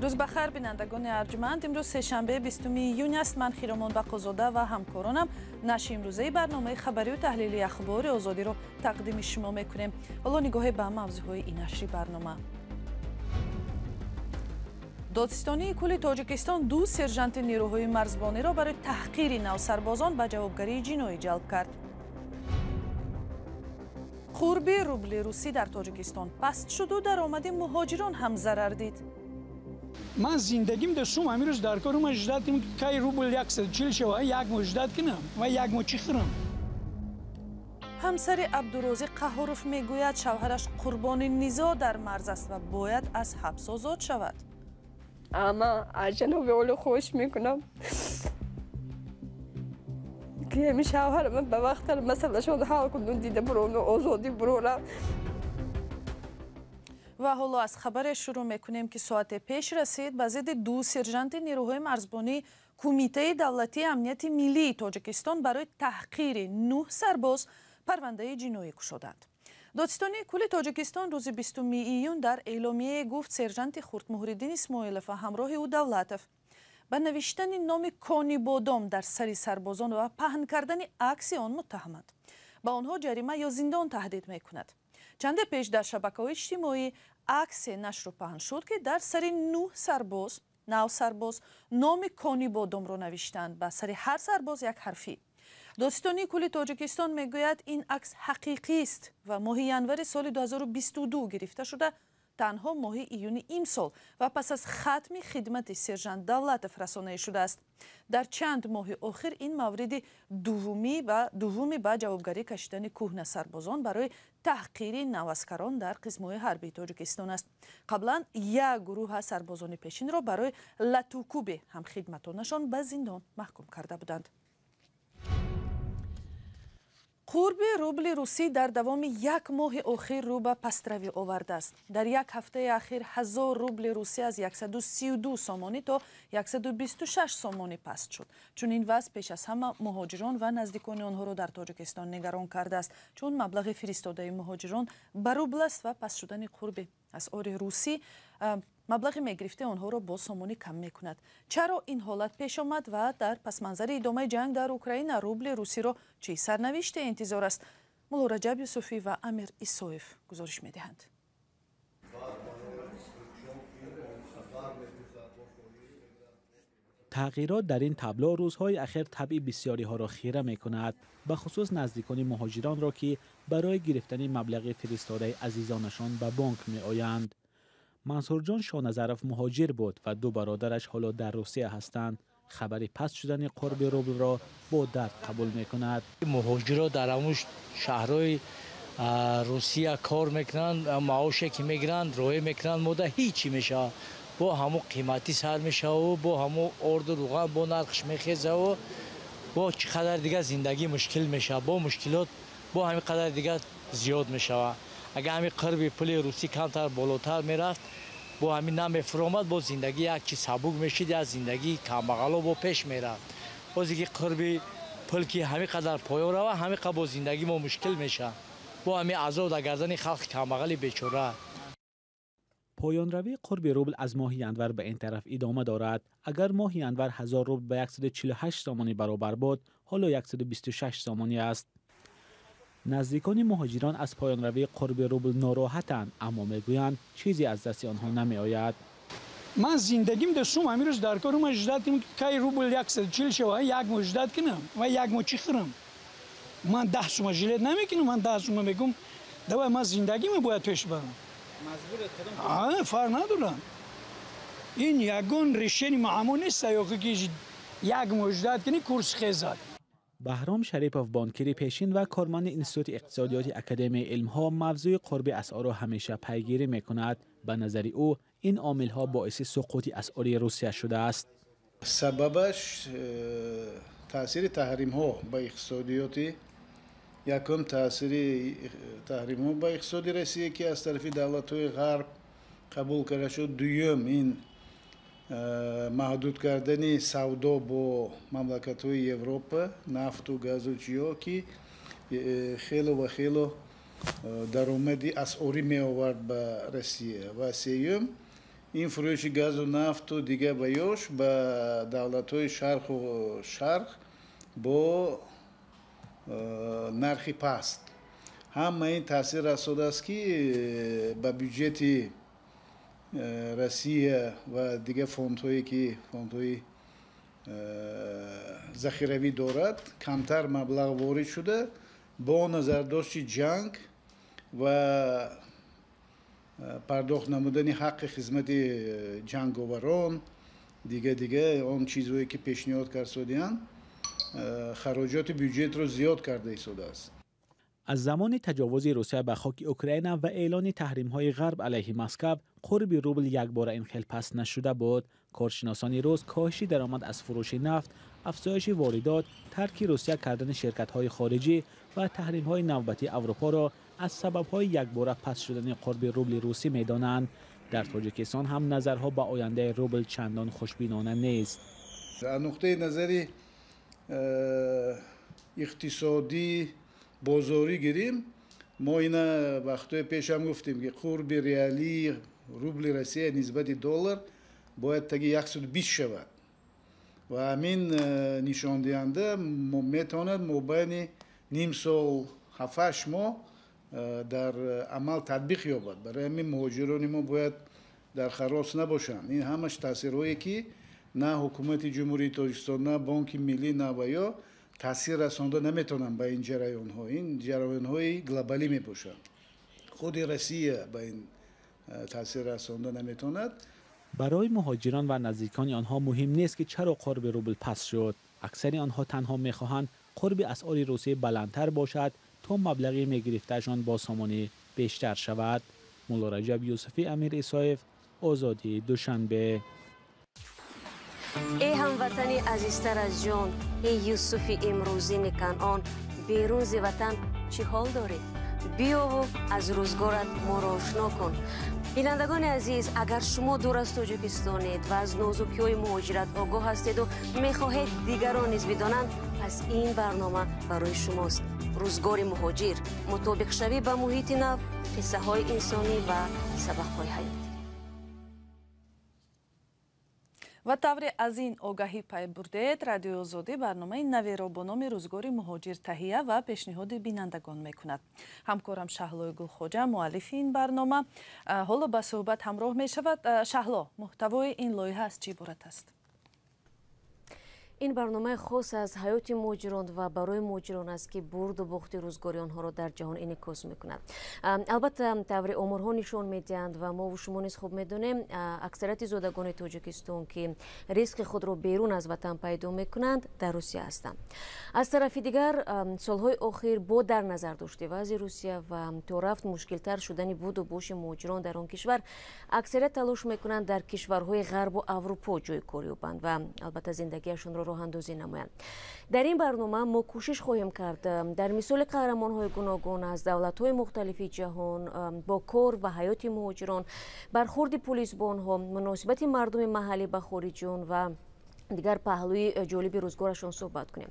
Рӯз ба хайр, бинандагони арҷманд. Имрӯз сешанбе, 20 июн аст. Ман Хиромон Бақозода ва ҳамкоронам нашри имрӯзаи барномаи хабарию таҳлили Ахбори Озодиро тақдими шумо мекунем. Ҳоло нигоҳе ба мавзӯъҳои ин нашри барнома. Додситонии кулли Тоҷикистон ду сержанти нерӯҳои марзбониро барои таҳқири навсарбозон ба ҷавобгарии ҷиноӣ ҷалб кард. Қурби рубли русӣ дар Тоҷикистон паст шуду даромади муҳоҷирон ҳам зарар дид. Ман зиндагим дар сум ҳамин рӯз дар кор ман ждать кунам, кай рубл 140 шава, як моҳ ждать кунам ва як моҳ чӣ хӯрам. Ҳамсари Абдурозиқ Қаҳҳоров мегӯяд, шавҳараш қурбони низоъ дар марз аст ва бояд аз ҳабс озод шавад. Ама аз ҷаноби олӣ хоҳиш мекунам, ки ҳамин шавҳарама ба вақт масъалашон ҳал кунун, дида бурону озодӣ бурорам. Ва ҳоло аз хабаре шурӯъ мекунем, ки соате пеш расид. Ба зидди ду сержанти нерӯҳои марзбонии Кумитаи давлатии амнияти миллии Тоҷикистон барои таҳқири нӯҳ сарбоз парвандаи ҷиноӣ кушоданд. Додситонии кулли Тоҷикистон рӯзи 20 июн дар эъломияе гуфт, сержанти хурд Муҳриддин Исмоилов ва ҳамроҳи ӯ Давлатов ба навиштани номи Конибодом дар сари сарбозон ва паҳн кардани акси он муттаҳаманд. Ба онҳо ҷарима ё зиндон таҳдид мекунад. Чанде пеш дар шабакаҳои иҷтимоӣ аксе нашру паҳн шуд, ки дар сари нӯҳ сарбоз, навсарбоз, номи Конибодомро навиштанд, ба сари ҳар сарбоз як ҳарфӣ. Додситонии кулли Тоҷикистон мегӯяд, ин акс ҳақиқист ва моҳи январи соли 2022 гирифта шуда, танҳо моҳи июни имсол ва пас аз хатми хидмати сержант Давлатов расонаӣ шудааст. Дар чанд моҳи охир ин мавриди дуввуми ба ҷавобгарӣ кашидани кӯҳна сарбозон барои таҳқири наваскарон дар қисмҳои ҳарбии Тоҷикистон аст. Қаблан як гурӯҳ аз сарбозони пешинро барои латукӯби ҳамхидматонашон ба зиндон маҳкум карда буданд. Қурби рубли русӣ дар давоми як моҳи охир рӯ ба пастравӣ овардааст. Дар як ҳафтаи ахир 1000 рубли русӣ аз 132 сомонӣ то 126 сомонӣ паст шуд. Чунин вазъ пеш аз ҳама муҳоҷирон ва наздикони онҳоро дар Тоҷикистон нигарон кардааст, чун маблағи фиристодаи муҳоҷирон ба рубл аст ва паст шудани қурби асъори русӣ маблағи мегирифтаи онҳоро бо сомонӣ кам мекунад. Чаро ин ҳолат пеш омад ва дар пасманзари идомаи ҷанг дар Украина рубли русиро чӣ сарнавиште интизор аст? Мулло Раҷаб Юсуфӣ ва Амир Исоев гузориш медиҳанд. Тағйирот дар ин табло рӯзҳои ахир табъи бисёриҳоро хира мекунад, ба хусус наздикони муҳоҷиронро, ки барои гирифтани маблағи фиристодаи азизонашон ба бонк меоянд. Мансурҷон Шоназаров муҳоҷир буд ва ду бародараш ҳоло дар Русия ҳастанд. Хабари паст шудани қурби рублро бо дард қабул мекунад. Муҳоҷиро дар ҳамун шаҳрҳои Русия кор мекунанд, маоше ки мегиранд, роҳе мекунанд, мода ҳичи мешавад. Бо ҳамун қиматӣ сар мешаву бо ҳамун орду руған бо нархш мехезаву бо чӣ қадар дигар зиндагӣ мушкил мешавад, бо мушкилот бо ҳамин қадар дигар зиёд мешавад. Агар ҳамин қурби пули русӣ камтар болотар мерафт, бо ҳамин намефуромад, бо зиндагӣ як чиз сабук мешид, як зиндагии камбағало бо пеш мерафт. Бозе ки қурби пул ки ҳамин қадар поён рава, ҳамин қадар бо зиндагӣ мо мушкил мешавад. Бо ҳамин азоб дар гардани халқи камбағали бечора. Поёнравии қурби рубл аз моҳи январ ба ин тараф идома дорад. Агар моҳи январ 1000 рубл ба 148 сомонӣ баробар буд, ҳоло 126 сомонӣ аст. Наздикони муҳоҷирон аз поёнравии қурби рубл нороҳатанд, аммо мегӯянд, чизе аз дасти онҳо намеояд. Ман зиндагим дар сум ҳамин рӯз дар кор ман ждать кунам, кай рубл 140 шава, як моҳ ждать кунам ва як моҳ чӣ хӯрам? Ман 10 сума жилет намекунам, ман 10 сума мегӯм, давай ман зиндагима бояд пеш барам. Фарқ надорам. Ин ягон решени маъмул нест, ки як моҳ ждать кунӣ, курс хезад. Баҳром Шарипов, бонкири пешин ва корманди Институти иқтисодиёти Академияи илмҳо, мавзӯи қурби асъорро ҳамеша пайгирӣ мекунад. Ба назари ӯ ин омилҳо боиси суқути асъори Русия шудааст. Сабабаш таъсири таҳримҳо ба иқтисодиёти, якум таъсири таҳримҳо ба иқтисоди Россия, ки аз тарафи давлатҳои ғарб қабул карда шуд. Дуюм ин маҳдуд кардани савдо бо мамлакатҳои Европа, нафту газу чиё, ки хело ва хело даромади асъорӣ меовард ба Россия. Ва сеюм Ин фурӯши газу нафту дига ба ёш ба давлатҳои шарқу шарқ бо нархи паст ҳама ин таъсир расодааст, ки ба бюҷети Россия ва дигар фондҳое, ки фондҳои захиравӣ дорад, камтар маблағ ворид шуда, бо назардошти ҷанг ва пардохт намудани ҳаққи хизмати ҷанговарон, дига дига он чизҳое, ки пешниҳод кардсодианд, хароҷоти бюҷетро зиёд карда истодааст. Аз замони таҷовузи Русия ба хоки Украина ва эълони таҳримҳои Ғарб алайҳи Москав қурби рубл якбора ин хел паст нашуда буд. Коршиносони рус коҳиши даромад аз фурӯши нафт, афзоиши воридот, тарки Русия кардани ширкатҳои хориҷӣ ва таҳримҳои навбатии Аврупоро аз сабабҳои якбора паст шудани қурби рубли русӣ медонанд. Дар Тоҷикистон ҳам назарҳо ба ояндаи рубл чандон хушбинона нест. Аз нуқтаи назари иқтисодӣ бозорӣ гирим, мо ина вақтҳои пешам гуфтем, ки қурби реалии рубли Россия нисбати доллар бояд таги 120 шавад ва ҳамин нишондиҳанда метавонад мобайни ним сол, 7-8 моҳ дар амал татбиқ ёбад. Барои ҳамин муҳоҷирони мо бояд дар ҳарос набошанд. Ин ҳамаш таъсирҳое, ки на ҳукумати Ҷумҳурии Тоҷикистон, на Бонки Миллӣ, на ва ё таъсир расонда наметавонанд ба ин ҷараёнҳо. Ин ҷараёнҳои глобалӣ мебошанд. Худи Россия ба ин таъсир расонда наметавонад. Барои муҳоҷирон ва наздикони онҳо муҳим нест, ки чаро қурби рубл паст шуд. Аксари онҳо танҳо мехоҳанд қурби асъори русӣ баландтар бошад, то маблағи мегирифтаашон бо сомонӣ бештар шавад. Муллораҷаб Юсуфӣ, Амир Исоев, Озодӣ, Душанбе. Эй ҳамватани азизтар аз ҷон, эй Юсуфи имрӯзини Канъон, берун зи ватан чӣ ҳол дорӣ? Биёву аз рӯзгорат моро ошно кун. Бинандагони азиз, агар шумо дур аз Тоҷикистонед ва аз нозукиҳои муҳоҷират огоҳ ҳастеду мехоҳед дигарон низ бидонанд, пас ин барнома барои шумост. Рӯзгори муҳоҷир, мутобиқшавӣ ба муҳити нав, қиссаҳои инсонӣ ва сабақҳои ҳаёт. Ва тавре аз ин огаҳӣ пай бурдед, Радиои Озодӣ барномаи наверо бо номи Рӯзгори муҳоҷир таҳия ва пешниҳоди бинандагон мекунад. Ҳамкорам Шаҳлои Гулхоҷа, муаллифи ин барнома, ҳоло ба суҳбат ҳамроҳ мешавад. Шаҳло, муҳтавои ин лоиҳа аз чӣ иборат аст? Ин барномаи хос аз ҳаёти муҳоҷирон ва барои муҳоҷирон аст, ки бурду бохти рӯзгори онҳоро дар ҷаҳон инъикос мекунад. Албатта, таври оморҳо нишон медиҳанд ва мову шумо низ хуб медонем, аксарияти зодагони Тоҷикистон, ки ризқи худро берун аз ватан пайдо мекунанд, дар Русия ҳастанд. Аз тарафи дигар, солҳои охир бо дар назар дошти вазъи Русия ва то рафт мушкилтар шудани буду боши муҳоҷирон дар он кишвар, аксарият талош мекунанд дар кишварҳои Ғарбу Аврупо ҷои кор ёбанд ва албатта зиндагиашонро роҳандозӣ намоянд. Дар ин барнома мо кӯшиш хоҳем кард дар мисоли қаҳрамонҳои гуногун аз давлатҳои мухталифи ҷаҳон бо кор ва ҳаёти муҳоҷирон, бархурди пулис бо онҳо, муносибати мардуми маҳаллӣ ба хориҷиён ва дигар паҳлӯи ҷолиби рӯзгорашон суҳбат кунем.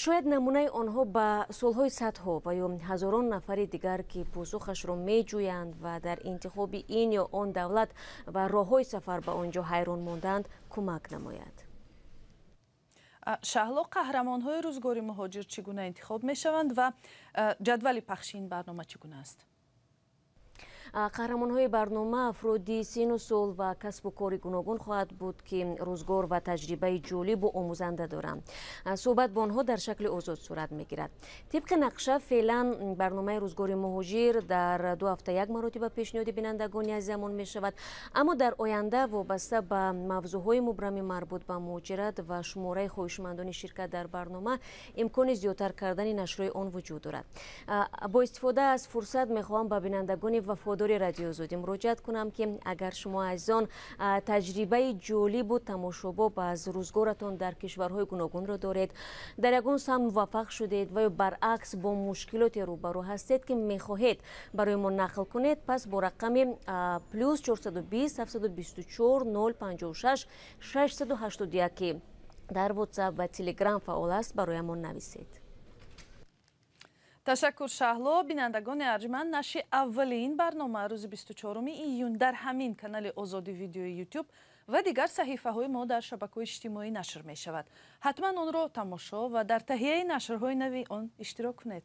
Шояд намунаи онҳо ба солҳои садҳо ва ё ҳазорон нафари дигар, ки посухашро меҷӯянд ва дар интихоби ин ё он давлат ва роҳҳои сафар ба он ҷо ҳайрон мондаанд, кӯмак намояд. Шаҳло, қаҳрамонҳои Рӯзгори муҳоҷир чӣ гуна интихоб мешаванд ва ҷадвали пахши ин барнома чӣ гуна аст? Қаҳрамонҳои барнома афроди сину сол ва касбу кори гуногун хоҳад буд, ки рӯзгор ва таҷрибаи ҷолибу омӯзанда доранд. Суҳбат бо онҳо дар шакли озод сурат мегирад. Тибқи нақша, феълан барномаи Рӯзгори муҳоҷир дар 2 ҳафта як маротиба пешниҳоди бинандагони азизамон мешавад, аммо дар оянда вобаста ба мавзӯъҳои мубрами марбут ба муҳоҷират ва шумораи хоҳишмандони ширкат дар барнома имкони зиёдтар кардани нашрҳои он вуҷуд дорад. Бо истифода аз фурсат мехоҳам ба бинандагони вафодори Радиои Озодӣ муроҷиат кунам, ки агар шумо азизон таҷрибаи ҷолибу тамошобоб аз рӯзгоратон дар кишварҳои гуногунро доред, дар ягон самт муваффақ шудед ва ё баръакс бо мушкилоте рӯбарӯ ҳастед, ки мехоҳед барои мо нақл кунед, пас бо рақами плюс 420 724 056 681, ки дар WhatsApp ва Telegram фаъол аст, бароямон нависед. Ташаккур, Шаҳло. Бинандагони арҷманд, нашри аввали ин барнома рӯзи 24 июн дар ҳамин канали Озодӣ видеои Ютуб ва дигар саҳифаҳои мо дар шабакаҳои иҷтимоӣ нашр мешавад. Ҳатман онро тамошо ва дар таҳияи нашрҳои нави он иштирок кунед.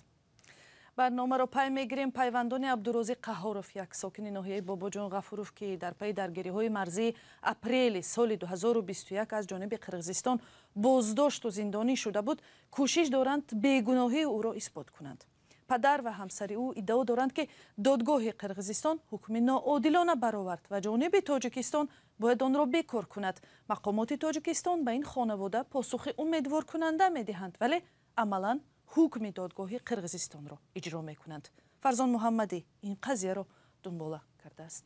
Барномаро пай мегирем. Пайвандони Абдурозиқ Қаҳоров, як сокини ноҳияи Бобоҷон Ғафуров, ки дар пайи даргириҳои марзии апрели соли 2021 аз ҷониби Қирғизистон боздошту зиндонӣ шуда буд, кӯшиш доранд бегуноҳии ӯро исбот кунанд. Падар ва ҳамсари ӯ иддао доранд, ки додгоҳи Қирғизистон ҳукми ноодилона баровард ва ҷониби Тоҷикистон бояд онро бекор кунад. Мақомоти Тоҷикистон ба ин хонавода посухи умедворкунанда медиҳанд, вале амалан ҳукми додгоҳи Қирғизистонро иҷро мекунанд. Фарзон Муҳаммадӣ ин қазияро дунбола кардааст.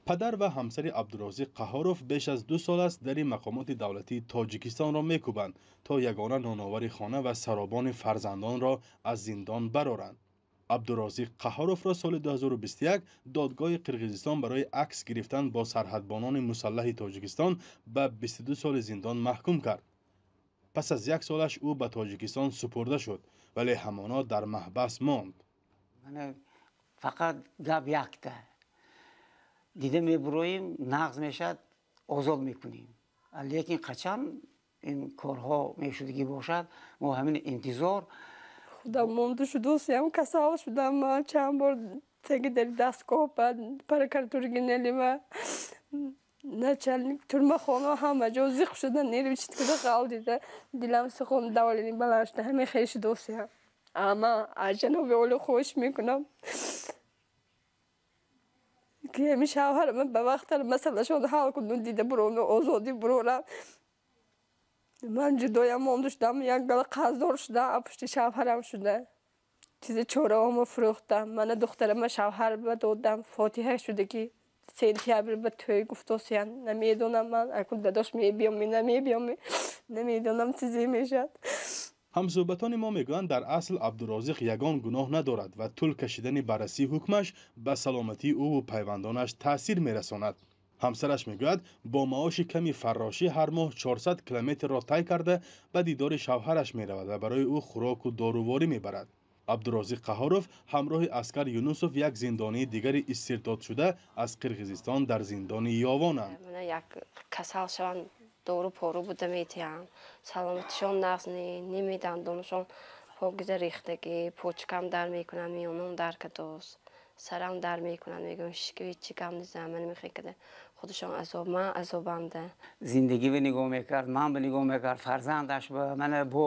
Падар ва ҳамсари Абдурозиқ Қаҳоров беш аз 2 сол аст дари мақомоти давлатии Тоҷикистонро мекӯбанд, то ягона ноновари хона ва саробони фарзандонро аз зиндон бароранд. Абдурозиқ Қаҳоровро соли 2021 додгоҳи Қирғизистон барои акс гирифтан бо сарҳадбонони мусаллаҳи Тоҷикистон ба 22 соли зиндон маҳкум кард. Пас аз як солаш ӯ ба Тоҷикистон супурда шуд, вале ҳамоно дар маҳбас монд. Фақат гап якта. Дида мебуроем, нағз мешад, озод мекунем. Лекин қачан ин корҳо мешудагӣ бошад, мо ҳамин интизор. Худам монду шудосиям, касал шудам, ман чанд бор теги дар дастгоҳ ба прокуратура генералива начальник турмахона ҳама ҷо зиқ шуда, нервичит куда қал дида, дилам сихон, давление баланд шуда, ҳамин хел шудосиям. Ама аз ҷаноби олӣ хоҳиш мекунам, ки ҳамин шавҳарам ба вақт масъалашон ҳал кунам, дида бурона, озодӣ бурорам. Ман ҷудоям монду шудам, як гала қарздор шудам, пушти шавҳарам шуда. Чизи чораҳомо фурӯхтам, мана духтарама шавҳар ба додам, фотиҳа шуда, ки сентябр ба тӯй гуфтосиян. Намедонам ман, акун дадош мебиём, намебиём, намедонам чизе мешавад. Ҳамсӯҳбатони мо мегӯянд, дар асл Абдурозиқ ягон гуноҳ надорад ва тӯл кашидани баррасии ҳукмаш ба саломатии ӯву пайвандонаш таъсир мерасонад. Ҳамсараш мегӯяд, бо маоши ками фаррошӣ ҳар моҳ 400 километрро тай карда ба дидори шавҳараш меравад ва барои ӯ хӯроку доруворӣ мебарад. Абдурозиқ Қаҳоров ҳамроҳи Аскар Юнусов, як зиндонии дигари истирдодшуда аз Қирғизистон, дар зиндони Ёвонанд. Як касал шаванд, дору пору буда метиҳанд, саломатишон нағз неми дандонашон покиза рехтагӣ, почкам дар мекунанд, миёнам дар кадост, сарам дар мекунанд, мегӯям шикави чӣ гам низам, ман мехекада худашон азоб, ман азобамда. Зиндагӣ ба нигоҳ мекард, ман ба нигоҳ мекард, фарзандаш ба мана бо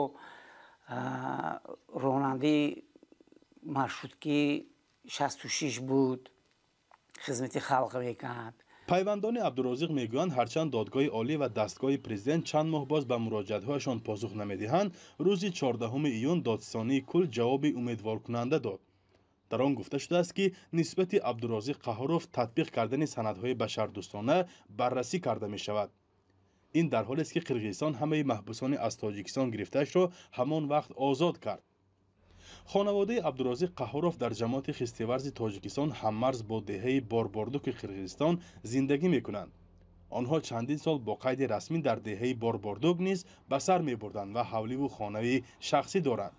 ронандаи маршрутки 66 буд, хизмати халқ мекард. Пайвандони Абдурозиқ мегӯянд, ҳарчанд додгоҳи олӣ ва дастгоҳи президент чанд моҳ боз ба муроҷиатҳояшон посух намедиҳанд, рӯзи 14 июн додситонии кул ҷавоби умедворкунанда дод. Дар он гуфта шудааст, ки нисбати Абдурозиқ Қаҳоров татбиқ кардани санадҳои башардӯстона баррасӣ карда мешавад. Ин дар ҳолест, ки Қирғизистон ҳамаи маҳбусони аз Тоҷикистон гирифтаашро ҳамон вақт озод кард. Хонаводаи Абдурозиқ Қаҳоров дар ҷамоати Хистеварзи Тоҷикистон ҳаммарз бо деҳаи Борбордуки Қирғизистон зиндагӣ мекунанд. Онҳо чандин сол бо қайди расмӣ дар деҳаи Борбордук низ ба сар мебурданд ва ҳавливу хонаи шахсӣ доранд.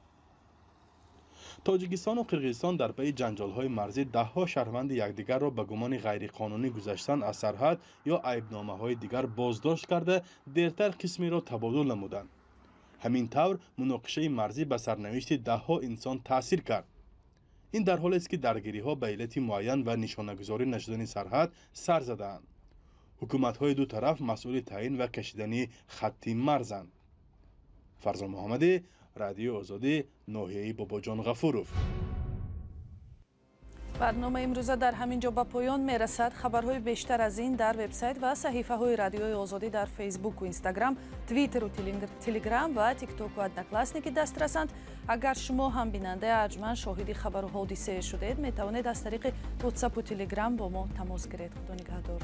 Тоҷикистону Қирғизистон дар пайи ҷанҷолҳои марзӣ даҳҳо шаҳрванди якдигарро ба гумони ғайриқонунӣ гузаштан аз сарҳад ё айбномаҳои дигар боздошт карда, дертар қисмеро табодул намуданд. Ҳамин тавр муноқишаи марзӣ ба сарнавишти даҳҳо инсон таъсир кард. Ин дар ҳолест, ки даргириҳо ба иллати муайян ва нишонагузорӣ нашудани сарҳад сар задаанд. Ҳукуматҳои ду тараф масъули таъин ва кашидани хатти марзанд. Фарзон Муҳаммадӣ, Радиои Озодӣ, ноҳияи Бобоҷон Ғафуров. Барномаи имрӯза дар ҳамин ҷо ба поён мерасад. Хабарҳои бештар аз ин дар вебсайт ва саҳифаҳои Радиои Озодӣ дар Фейсбуку Инстаграм, Твиттеру Телеграм ва Тиктоку Одноклассники дастрасанд. Агар шумо ҳам, бинандаи арҷманд, шоҳиди хабару ҳодисае шудед, метавонед аз тариқи Ватсапу Телеграм бо мо тамос гиред. Худо нигаҳдор.